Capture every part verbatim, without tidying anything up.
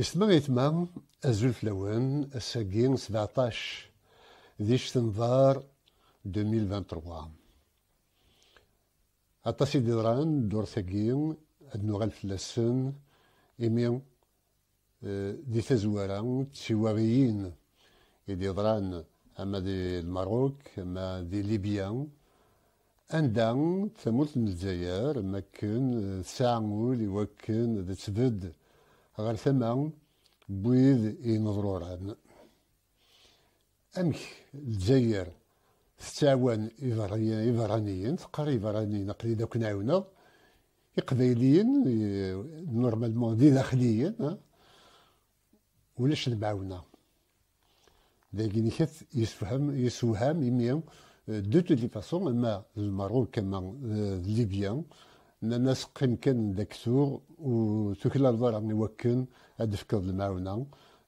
Yesma yetma, azul fell-awen. Ass-agi sbeɛṭac di ctenbar deux mille vingt-trois. Aṭas i d-yeḍran ddurt-agi, ad nuɣal fell-asen, imi eh, di tazwara d tiwaɣiyin i d-yeḍran ama di Lmerruk ama di Libya, anda tamurt n Lezzayer am akken eh, tesɛa ul i wakken ad tbedd ɣer tama n wid i ineḍruran. Amek Lezzayer tettɛawan iberraniyen, teqqar iberraniyen aql-i d akk nɛawneɣ, iqbayliyen eh, normalement d idaxliyen, ulac lemɛawna. Dagi nikat yessewham, yessewham imi eh, de toutes les façons ama d Lmerruk ama eh, d Libya nnan-as qqim kan d aktur, ur tuklaleḍ ara i wakken ad d-tefkeḍ lemɛawna.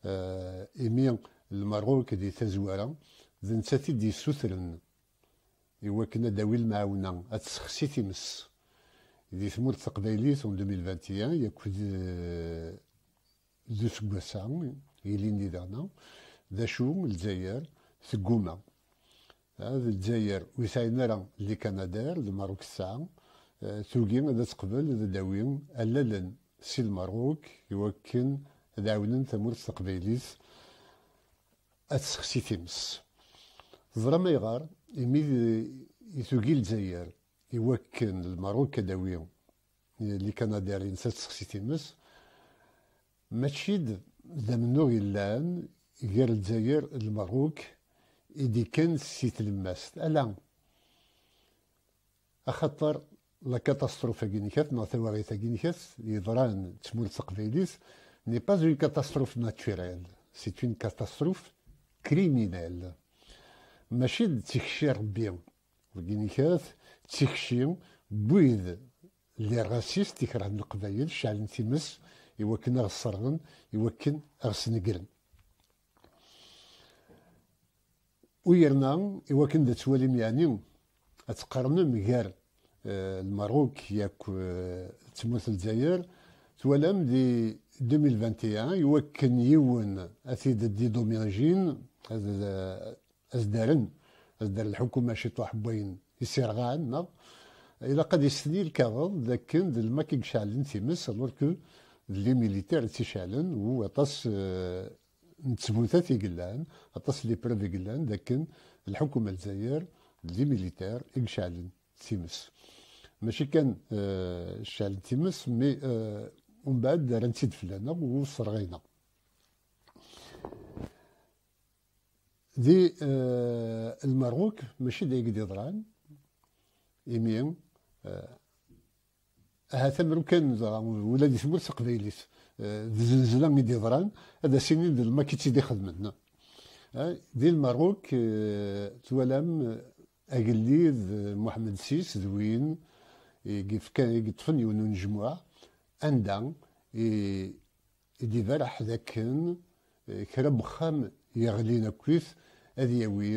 Eh, imi Lmerruk di tazwara d nettat i d-yessutren i wakken ad d-tawi lemɛawna, ad tessexsi times di tmurt taqbaylit en deux mille vingt et un, yakk d d useggas-a yellan di daɣna, d acu Lezzayer tegguma. D Lezzayer ur yesɛin ara les canadairs, Lmerruk tesɛa, eh, tugi ad teqbel ad d-tawi allalen si Lmerruk i wakken ad ɛawnen tamurt taqbaylit ad tessexsi times. Teẓram ayɣer? Imi d- i tugi Lezzayer i wakken Lmerruk ad d-tawi les canadairs-ines ad tessexsi times, mačči d d amennuɣ yellan gar Lezzayer d Lmerruk i d-ikkan si tlemmast, ala, axaṭer la catastrophe-agi n kat neɣ tawaɣit-agi n kat yeḍran d tmurt taqbaylit n'est pas une catastrophe naturelle, c'est une catastrophe criminelle. Mačči d tikci Rebbi, wagi n kat d tikci n wid les racistes ikerhen Leqbayel, ceɛlen times i wakken ad ɣ-sserɣen, i wakken ad ɣ-snegren. U yerna, i wakken d-tettwalim, yeɛni ad tqarnem gar eh, Lmerruk yakk eh, tmurt n Lezzayer, twalam di deux mille vingt et un i wakken yiwen ad t-id-didomijin, ad as-d-rren, ad as-d-rren lḥukuma ciṭuḥ n wayen i s-irɣan, neɣ ilaq ad yesteni lkaɣeḍ d akken d lmak i iceɛlen times, alors que d les militaires i tt-iceɛlen, u aṭas eh, n ttbutat i yellan, aṭas n les preuves i yellan d akken lḥukuma n Lezzayer d les militaires i iceɛlen times. Mačči kan eh, ceɛlen times, mais eh, umbeɛd rran-tt-id fell-aneɣ u sserɣen-aɣ. Di eh, Lmerruk, mačči d ay i d-yeḍran, imi eh, ahat amru kan dɣa, ula di tmurt taqbaylit eh, d zzelzla i d-yeḍran, ad as-inin d lmak i tt-id-ixedmen. Eh, di Lmerruk eh, twalam eh, agellid eh, Muḥemmed sis d win i yefkan, i yeṭṭfen yiwen n unejmuɛ anda i i d-iberreḥ d akken eh, kra n wexxam yeɣlin akkit ad yawi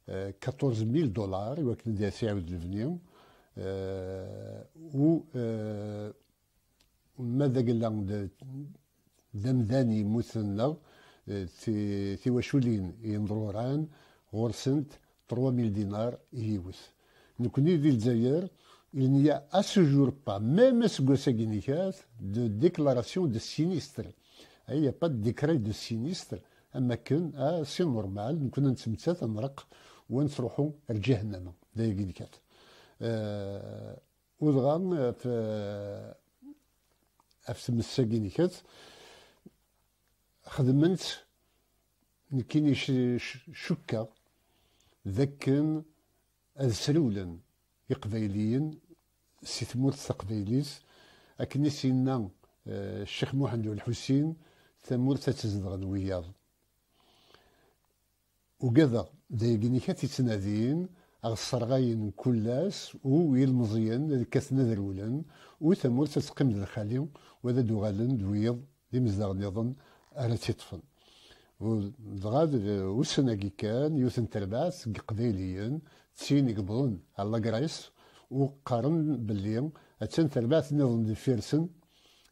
eh, quatorze mille dollars i wakken ad as-iɛawed lebni. Eh, u eh, ma d agella d d amdan yemmuten neɣ eh, ti- tiwaculin yenḍruran ɣur-sent trois mille dinars i yiwet. Nekni di Lezzayer, il n'y a à ce jour pas, même aseggas-agi n kat, de déclaration de sinistre. Il n'y a pas de décret de sinistre, am akken ah, c'est normal, nekni nettmettat, ad nreq, wa nettruḥu ar ǧahennama, d ayagi n kat. Eh, u dɣa ɣef ɣef tmes-agi n kat, xedmen-tt, nekkini c- c- cukkeɣ d akken ad srewlen iqbayliyen si tmurt taqbaylit, akken i s-yenna eh, Ccix Muḥend Ulḥusin, tamurt ad tt-zedɣen wiyaḍ. Ugadeɣ d ayagi n kat i ttnadin, ad ɣ-sserɣayen kul ass, u yilmeẓyen ad kkaten ad rewlen, u tamurt ad teqqim d lxali, u ad d-uɣalen d wiyeḍ d imezdaɣ nniḍen ara tt-iṭṭfen. U dɣa d ussan-agi kan, yiwet n terbaɛt seg Iqbayliyen, d tin i yewwḍen ar la Grèce, u qqaren belli attan terbaɛt nniḍen deffir-sen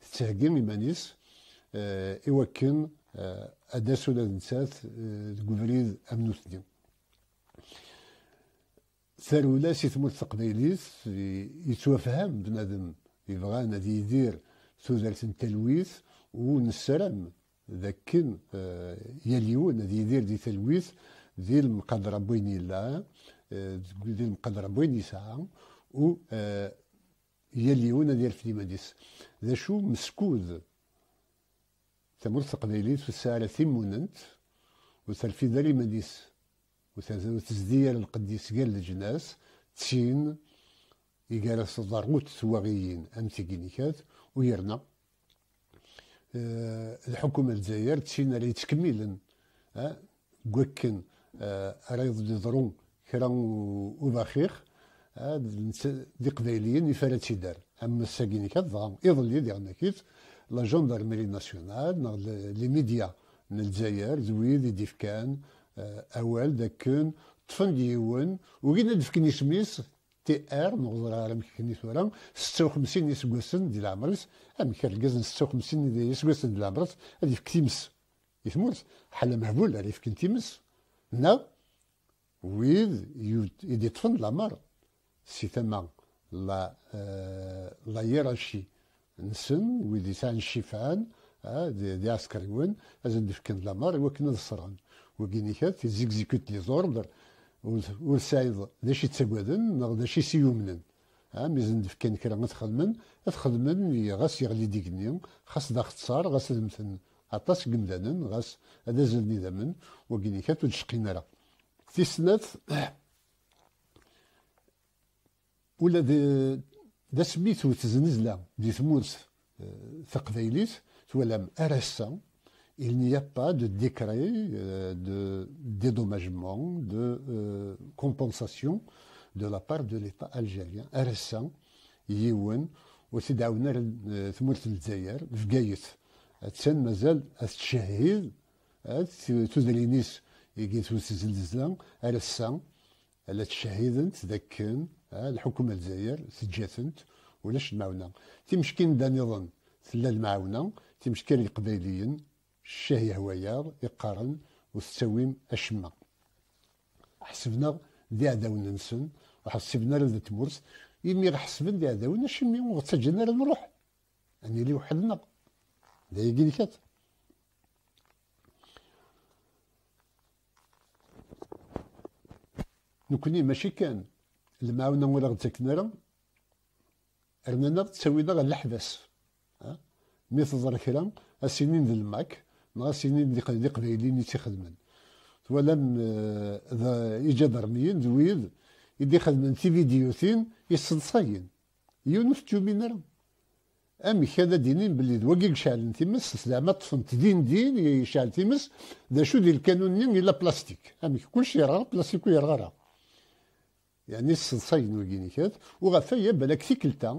tettheggi iman-is, eh, i wakken, eh, ad d-tas ula d nettat, eh, deg ubrid am nutni. Tarewla si tmurt taqbaylit, i-, yettwafham bnadem yebɣan ad yidir tudert n talwit, u nessaram d akken, eh, yal yiwen ad yidir di talwit, di lemqadra n wayen yella, eh, deg, di lemqadra n wayen yesɛa, u, eh, yal yiwen ad yerfed iman-is. D acu, meskud tamurt taqbaylit ur tesɛi ara timunent, ur terfid ara iman-is, ur te-, ur tezdi ara lqedd-is gar leǧnas, d tin i gar-as tḍerrut twaɣiyin am tigi-nikat, u yerna, eh, lḥukuma n Lezzayer d tin ara yettkemmilen, eh, deg wakken, eh, ara yeḍ-, yeḍru kra u-, ubaxix, eh, d netta, d Iqbayliyen i f ara tt-idar. Am ass-agi-nikat, dɣa iḍelli diɣen akit, la gendarmerie nationale neɣ le-, les médias n Lezzayer d wid i d-ifkan, eh, awal d akken ṭṭfen-d yiwen, ugin ad d-fken isem-is, T R, neɣ ur ẓriɣ ara amek i ken-, tura, setta u xemsin iseggasen di leɛmer-is. Amek argaz n setta u xemsin iseggasen di leɛmer-is ad yefk times i tmurt? Ḥala mehbul ara yefken times. Neɣ wid yu-, i d-iṭṭfen leɛmer si tama la, eh, la hiérarchie nsen, wid yesɛan ccifɛen, ah, d, d iɛeskriwen, ad sen-d-fken lamer i wakken ad ṣṣren. Wagi nikat, ils exécutent les ordres, ur, ur tesɛiḍ d acu i ttagaden neɣ d acu i s-yumnen. Ah, mi sen-d-fkan kra ad t-xedmen, ad t-xedmen, ɣas yeɣli-d igenni, xas d axeṣṣar, ɣas ad mmten aṭas n yemdanen, ɣas ad azlen idammen, wagi nikat ur d-cqin ara. Tis snat, ula d, d asmi tewwet znezla di tmurt, eh, taqbaylit, twalam ar ass-a, il n'y a pas de décret, euh, de dédommagement, de, euh, compensation de la part de l'État algérien. Ar ass-a, yiwen ur t-id-ɛawen ara, eh, tmurt n Lezzayer, Bgayet. Attan mazal ad tcehhid, eh, tudrin-is i tewwet znezla, ar ass-a, la ttcehhident d akken, ah, lḥukuma n Lezzayer teǧǧa-tent, ulac lmeɛna. Timeckin da niḍen tella lmeɛna, timeckin n Yeqbayliyen, ccah yehwa-yaɣ, i qqaren ur tettawim acemma. Ḥesben-aɣ d iɛdawen-nsen, ur ḥessiben ara d tmurt, imi ɣ-ḥesben d iɛdawen, acimi ur ɣ-ttaǧǧan ara nruḥ? Ad nili weḥd-neɣ. D ayagi nikat. Nekni mačči kan lmeɛna ur aɣ-d-ttaken ara, rnan-aɣ ttawin-aɣ ɣer leḥbas. Ha? Mi teḍra kra, ad s-inin d lmak, neɣ ad s-inin d iq-, d iqbayliyen i tt-ixedmen. Twalam, eh, d iǧadarmiyen d wid i d-ixedmen tividyutin yesseḍsayen. Yiwen ur t-yumin ara. Amek ad d-inin belli d wagi i iceɛlen times, s zeɛma ṭṭfen-t din din, yecɛel times, d acu di lkanun-nni yella plastik? Amek kullec yerɣa, plastik ur yerɣa ara? Yeɛni sseḍsayen wigi nikat, u ɣef waya balak tikkelt-a,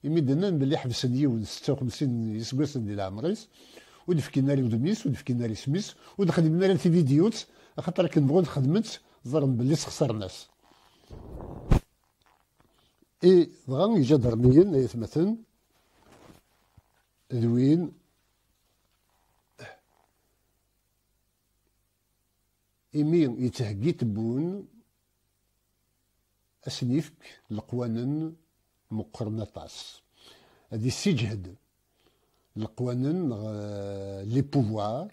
imi d-nnan belli ḥebsen yiwen setta u xemsin iseggasen di leɛmer-is, ur d-fkin ara udem-is, ur d-fkin ara isem-is, ur d-xdimen ara tividyut, axaṭer akken bɣun xedmen-tt, ẓren belli sxesren-as. I dɣa iǧadarmiyen, ay atmaten, d win imi yettheggi Tebboune, ad sen-yefk leqwanen meqqren aṭas. Ad yessiǧhed leqwanen neɣ, euh, les pouvoirs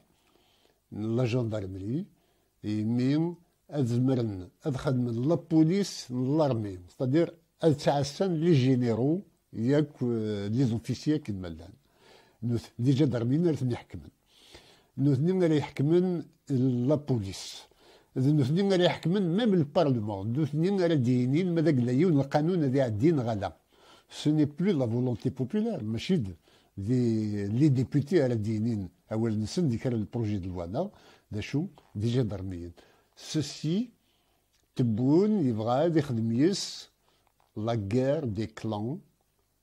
n la gendarmerie, imi ad zemren ad xedmen la police n l'armée, c'est-à-dire ad ttɛassan les généraux yak, euh, les officiers akken ma llan. Nut-, d iǧadarmiyen ara ten-iḥekmen. Nutni ara iḥekmen la police. D nutni ara iḥekmen même le parlement. D nutni ara d-yinin ma d agla yiwen lqanun ad iɛeddi neɣ ala. Ce n'est plus la volonté populaire, mačči d, d les députés ara d-yinin awal-nsen di kra n le projet de loi neɣ d acu, d iǧadarmiyen. Ceci, Tebboune yebɣa ad ixdem yes la guerre des clans,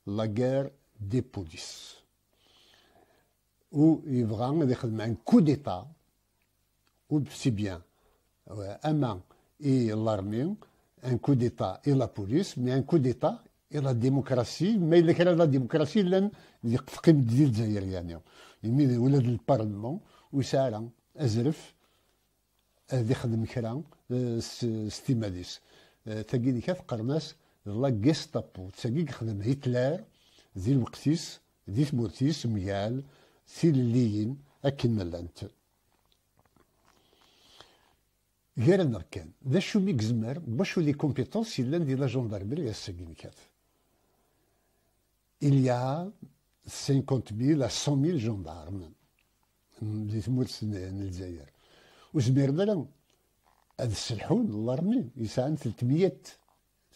la guerre des polices. U yebɣa ad ixdem un coup d'État, ou c'est bien, euh, ama i l'armée, un coup d'État i la police, mais un coup d'État i la démocratie, ma yella kra la démocratie llan teqqim-d di Lezzayer, yeɛni. Imi d ula d lparlement ur yesɛi ara azref ad ixdem kra, eh, s, s timmad-is. Eh, tagi n kat qqaren-as d la Gestapo, d tagi i yexdem Hitler di lweqt-is, di tmurt-is, mgal tilelliyin akken ma llant. Gar-aneɣ kan, d acu mi yezmer, wacu les compétences yellan di la gendarmerie ass-agi n kat? Il y a cinquante mille à cent mille gendarmes di tmurt n, n Lezzayer. Ur zmiren ara ad sselḥun l'armée yesɛan telt miyat,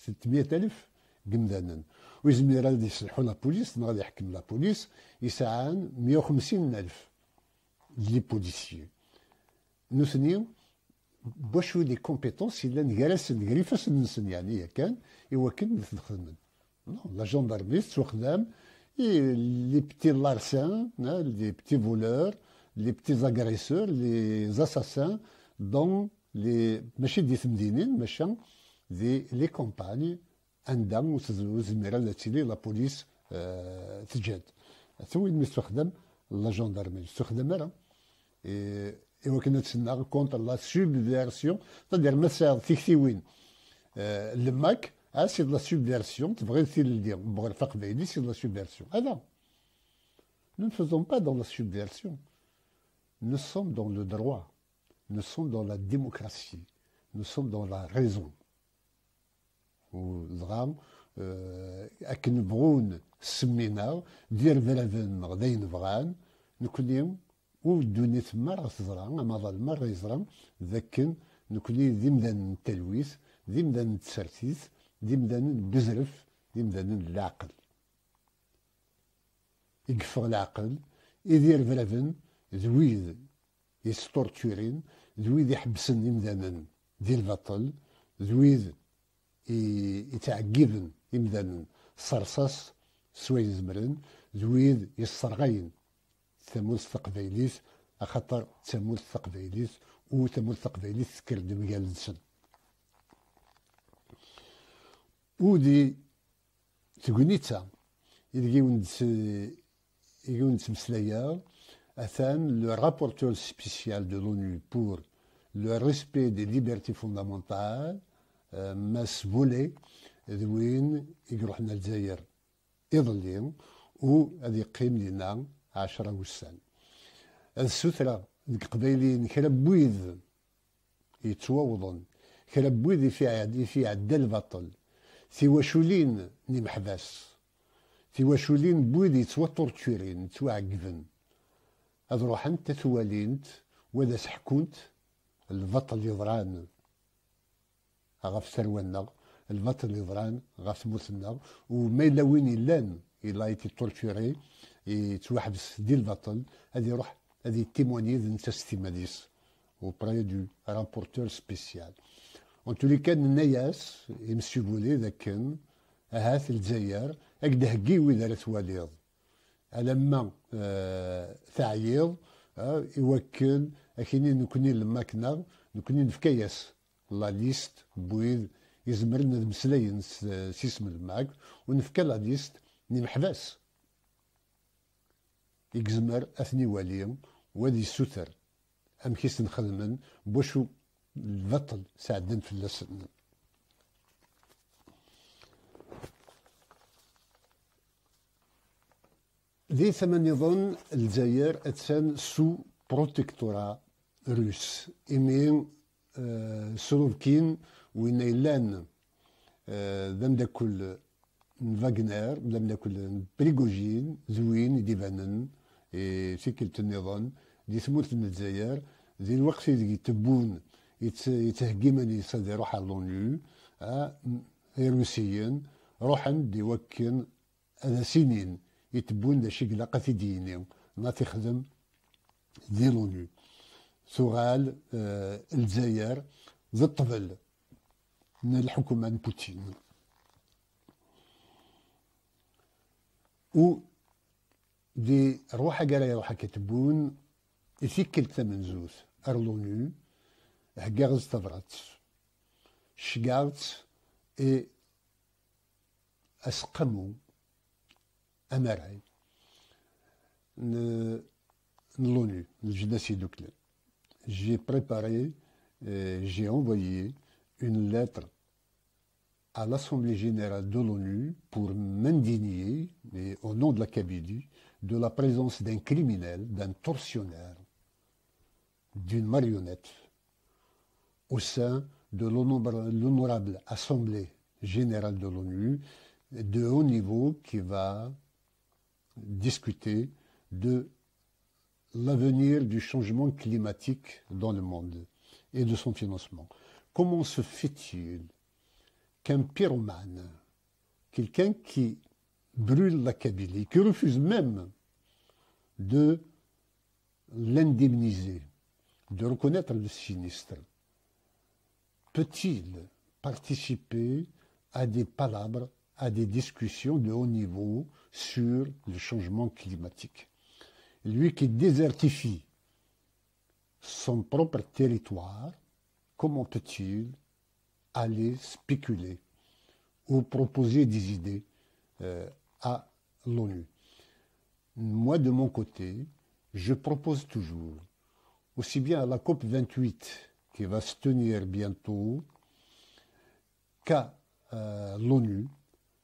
telt miyat alef n yimdanen. Ur yezmir ad yesselḥu la police neɣ ad yeḥkem la police yesɛan meyya u xemsin alef d les policiers. Nutni, wacu les compétences yellan gar-asen, gar ifassen-nsen, yeɛni yakan, i wakken ad ten-xedmen? Non, la gendarmerie tettwaxdam i les petits larcins, hein, les petits voleurs, les petits agresseurs, les assassins, dans les, mačči di temdinin, maca di les campagnes, anda ur tez-, ur tezmir ara ad tili la police, euh, teǧǧa-d. Ata win mi tettwaxdam la gendarmerie, ur tettwaxdam ara. I, i wakken ad tennaɣ contre la subversion, c'est-à-dire ma tesɛiḍ tiktiwin, euh, n le MAK, ah, c'est de la subversion, tebɣiḍ tilelli, bɣiɣ taqbaylit, c'est de la subversion. Ah non. Nous ne faisons pas dans la subversion. Nous sommes dans le droit. Nous sommes dans la démocratie. Nous sommes dans la raison. U dɣa, eh, akken bɣun semmin-aɣ, d irbraben neɣ d ayen bɣan, nekni u ddunit merra teẓra, amaḍal merra yeẓra, d akken nekni d imdanen n talwit, d imdanen n tsertit, d imdanen n uzref, d imdanen n leɛqel. I yeffeɣ leɛqel, i d irbraben d wid yesṭurturin, d wid iḥebbsen imdanen di lbaṭel, d wid i, yettɛeggiben imdanen s rṣas s wayen zemren, d wid yesserɣayen tamurt taqbaylit, axaṭer d tamurt taqbaylit, u tamurt taqbaylit tekker-d mgal-nsen. U di tegnit-a ideg i wen-ttmeslayeɣ, atan le rapporteur spécial de l'ONU pour le respect des libertés fondamentales, euh, Mass Vole, d win i iruḥen ar Lezzayer iḍelli, u ad yeqqim dinna ɛecra wussan. Ad ssutreɣ deg Iqbayliyen kra n wid yettwawḍen, kra n wid i fi-, i fi-, iɛedda lbaṭel, tiwaculin n imeḥbas, tiwaculin n wid yettwaṭurturin, yettwaɛeggben, ad ruḥent ad t-walint, u ad as-ḥkunt lbaṭel yeḍran ɣef tarwa-nneɣ, lbaṭel yeḍran ɣef tmurt-nneɣ, u ma yella win yellan, il a été torturé, yettwaḥbes di lbaṭel, ad iruḥ ad yettimwanyi d netta s timmad-is auprès du rapporteur spécial. En tous les cas, nenna-yas i Monsieur Vole d akken, ahat Lezzayer, ad k-d-heggi wid ara twaliḍ. Alamma, eh, teɛyiḍ, eh, i wakken ad k-inin nekni le MAK-nneɣ, nekni nefka-yas la liste n wid izemren ad mmeslayen s, s isem le MAK, u nefka la liste n imeḥbas i yezmer ad ten-iwali u ad yessuter amek i sen-xedmen, n wacu lbaṭel sɛeddan fell-asen. Di tama nniḍen, Lezzayer attan sous protectorat russe, imi, eh, Surovkin, winna yellan, eh, d amdakel n Wagner, d amdakel n Prigojine, d win i d-ibanen i tikkelt nniḍen di tmurt n Lezzayer, di lweqt ideg itebbun, yett-, yettheggi iman-is ad iruḥ ɣer l'ONU, ah, Irusiyen ruḥen-d i wakken ad as-inin itebbun d acu i ilaq ad t-id-yini, neɣ ad t-ixdem di l'ONU. Tuɣal, eh, Lezzayer d ṭṭbel n lḥukuma n Putin. U di rrwaḥ-agi ara iruḥ akka itebbun, i tikkelt tamenzut ar l'ONU, heggaɣ-as tabrat, ceggɛeɣ-tt i aseqqamu amaray n l'ONU, Lejna Idukklen. J'ai préparé, euh, j'ai envoyé une lettre à l'Assemblée générale de l'ONU pour m'indigner, et au nom de la Kabylie, de la présence d'un criminel, d'un tortionnaire, d'une marionnette au sein de l'honor-, l'honorable Assemblée générale de l'ONU de haut niveau qui va discuter de l'avenir du changement climatique dans le monde et de son financement. Comment se fait-il qu'un pyromane, quelqu'un qui brûle la Kabylie, qui refuse même de l'indemniser, de reconnaître le sinistre, peut-il participer à des palabres, à des discussions de haut niveau sur le changement climatique ? Lui qui désertifie son propre territoire, comment peut-il aller spéculer ou proposer des idées, euh, à l'ONU ? Moi, de mon côté, je propose toujours, aussi bien à la COP vingt-huit qui va se tenir bientôt, qu'à, euh, l'ONU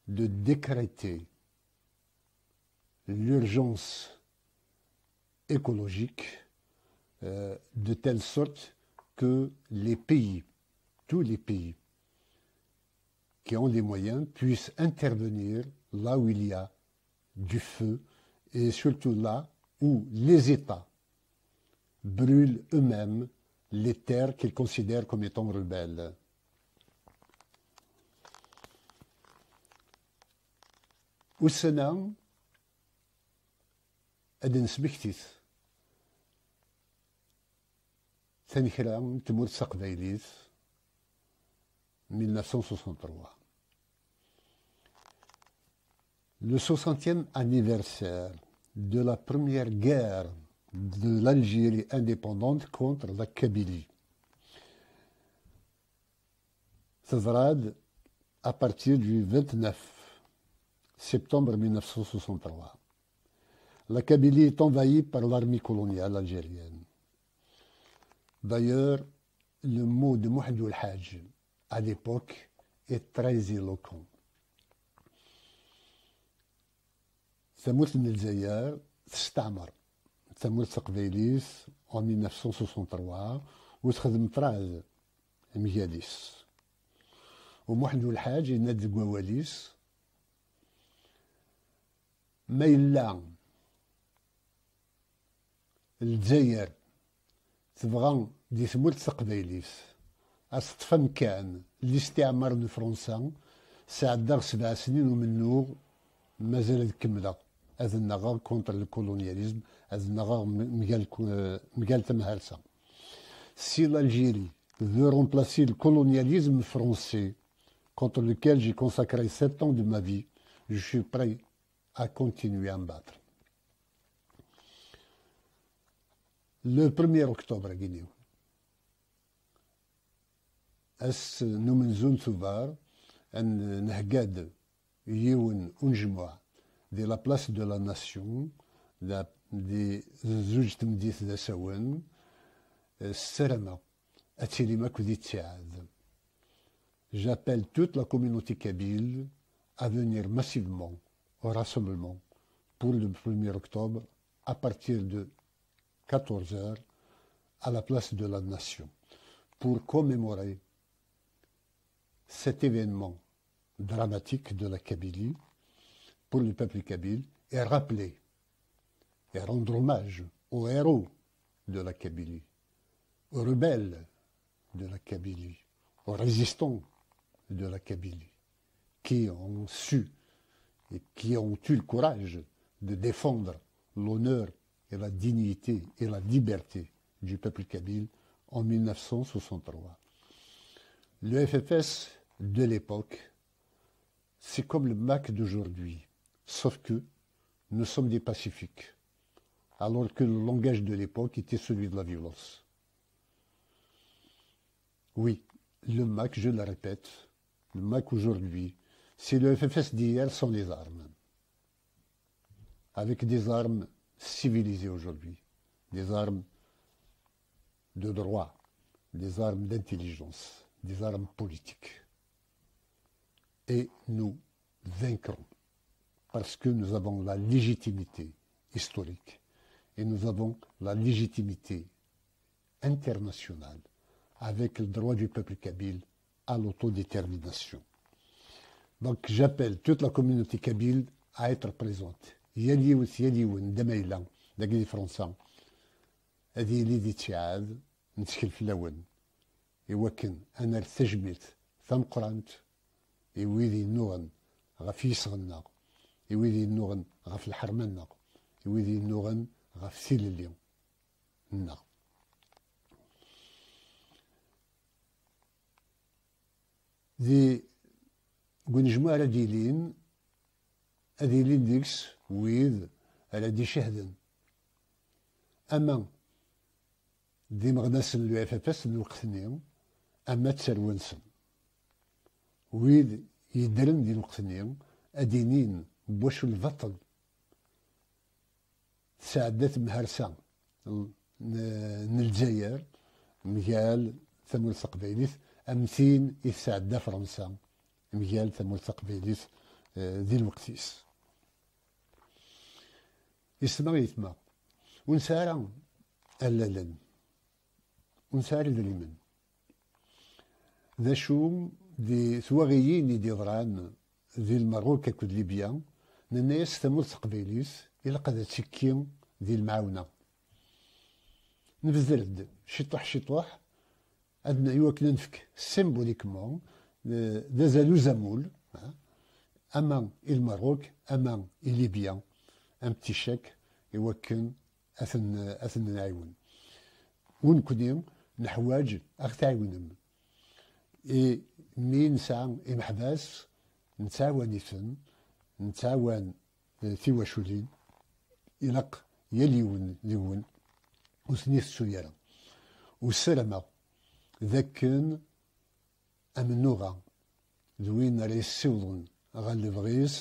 de décréter l'urgence écologique, euh, de telle sorte que les pays, tous les pays qui ont les moyens, puissent intervenir là où il y a du feu et surtout là où les États brûlent eux-mêmes les terres qu'ils considèrent comme étant rebelles. Ussan-a, ad d-nesmektit tanekra n tmurt taqbaylit, mille neuf cent soixante-trois. Le soixantième anniversaire de la première guerre de l'Algérie indépendante contre la Kabylie. Teḍra-d à partir du vingt-neuf septembre mille neuf cent soixante-trois. La Kabylie est envahie par l'armée coloniale algérienne. D'ailleurs, le mot de Mohamed El Hadj à l'époque est très éloquent. Tamurt n Lezzayer testeɛmer tamurt taqbaylit en mille neuf cent soixante-trois, u texdem ṭṭrad mgal-is. U Muḥend Ulḥaǧ yenna-d deg wawal-is, ma yella Lezzayer tebɣa di tmurt taqbaylit ad teṭṭef amkan n listiɛmar n Fransa, sɛeddaɣ sebɛa snin umennuɣ, mazal ad kemmleɣ ad nnaɣeɣ contre le colonialisme, ad nnaɣeɣ m-, mgal ku-, mgal temharsa. Si l'Algérie veut remplacer le colonialisme français contre lequel j'ai consacré sept ans de ma vie, je suis prêt à continuer à me battre. Le premier octobre, agi-nni, ass n umenzu n Tubeṛ, ad nhegga-d yiwen unejmuɛ di la place de la Nation, la, di zuǧ tmeddit d asawen, eh, ssarameɣ ad tilim akk di ttiɛad. J'appelle toute la communauté kabyle à venir massivement au rassemblement pour le premier octobre à partir de quatorze heures à la place de la Nation pour commémorer cet événement dramatique de la Kabylie pour le peuple kabyle et rappeler et rendre hommage aux héros de la Kabylie, aux rebelles de la Kabylie, aux résistants de la Kabylie, qui ont su et qui ont eu le courage de défendre l'honneur et la dignité et la liberté du peuple kabyle en mille neuf cent soixante-trois. Le F F S de l'époque, c'est comme le MAK d'aujourd'hui, sauf que nous sommes des pacifiques, alors que le langage de l'époque était celui de la violence. Oui, le MAK, je le répète, le MAK aujourd'hui, c'est le F F S d'hier sans les armes, avec des armes civilisées aujourd'hui, des armes de droit, des armes d'intelligence, des armes politiques. Et nous vaincrons parce que nous avons la légitimité historique et nous avons la légitimité internationale avec le droit du peuple kabyle à l'autodétermination. Donc j'appelle toute la communauté kabyle à être présente. Yal yiwet, yal yiwen, d amayla, dagi di Fransa, ad yili di ttiɛad, nettkel fell-awen, i wakken ad nerr tajmilt tameqqrant i wid yennuɣen ɣef yisɣen-nneɣ, i wid yennuɣen ɣef lḥerma-nneɣ, i wid yennuɣen ɣef tilelli-nneɣ. Di, deg unejmuɛ ara d-ilin, ad ilin deg-s wid ara d-icehden, ama d imeɣnasen n l'U F F S n lweqt-nni, ama d tarwa-nsen. Wid yeddren di lweqt-nni ad inin n wacu lbaṭel tesɛedda temharsa n, n Lezzayer mgal tamurt taqbaylit, am tin i tesɛedda Fransa mgal tamurt taqbaylit, eh, di lweqt-is. Yesma yetma, ur nesɛi ara allalen, ur nesɛi ara idrimen. D acu di twaɣiyin i d-yeḍran di Lmerruk akked Libya, nenna-yas tamurt taqbaylit ilaq ad tettekki di lemɛawna. Nbeddel-d ciṭuḥ ciṭuḥ, ad n-, i wakken ad nefk symboliquement, eh, d azal uzamul, eh, ama i Lmerruk, ama i Libya, am ticcak, i wakken ad ten-, ad ten-nɛiwen. U nekkni neḥwaǧ ad ɣ-tɛiwnem. I mi nesɛa imeḥbas, nettɛawan-iten, nettɛawan, eh, tiwaculin, ilaq yal yiwen deg-wen ur ten-itettu ara. U ssarameɣ d akken amennuɣ-a d win ara yessiwḍen ɣer lebɣi-s,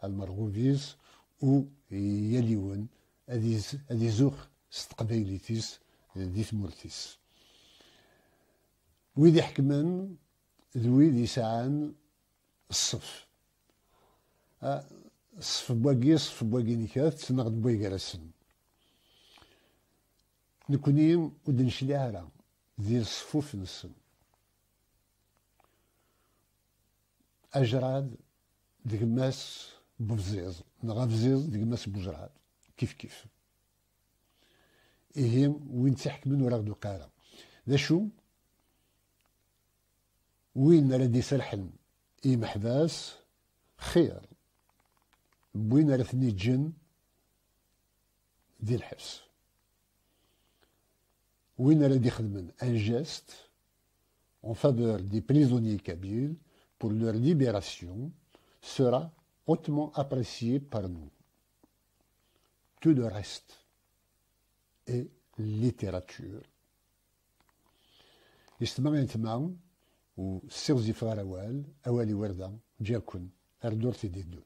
ɣer lmerɣub-is, u yal yiwen ad iz-, ad izux s teqbaylit-is di tmurt-is. Wid iḥekmen d wid yesɛan ṣṣef. Ah, ṣṣef n wagi, ṣṣef n wagi, nekk ad ttnaɣ d waygar-asen. Nekni ur d-necliɛ ara di ṣṣfuf-nsen. Ajrad d gma-s n ubziẓ, neɣ abziẓ d gma-s n ujrad, kif kif. Ihi, win tt-iḥekmen ur aɣ-d-uqiɛ ara. D acu? Win ara d-iserḥen i yimeḥbas, xir n win ara ten-iǧǧen di lḥebs. Win ara d-ixedmen un geste en faveur des prisonniers kabyles pour leur libération sera hautement apprécié par nous. Tout le reste est littérature. Yessetma yetma, ur ssiɣzifeɣ ara awal, awal iwerda, ǧǧiɣ-ken ar ddurt i d-iddun.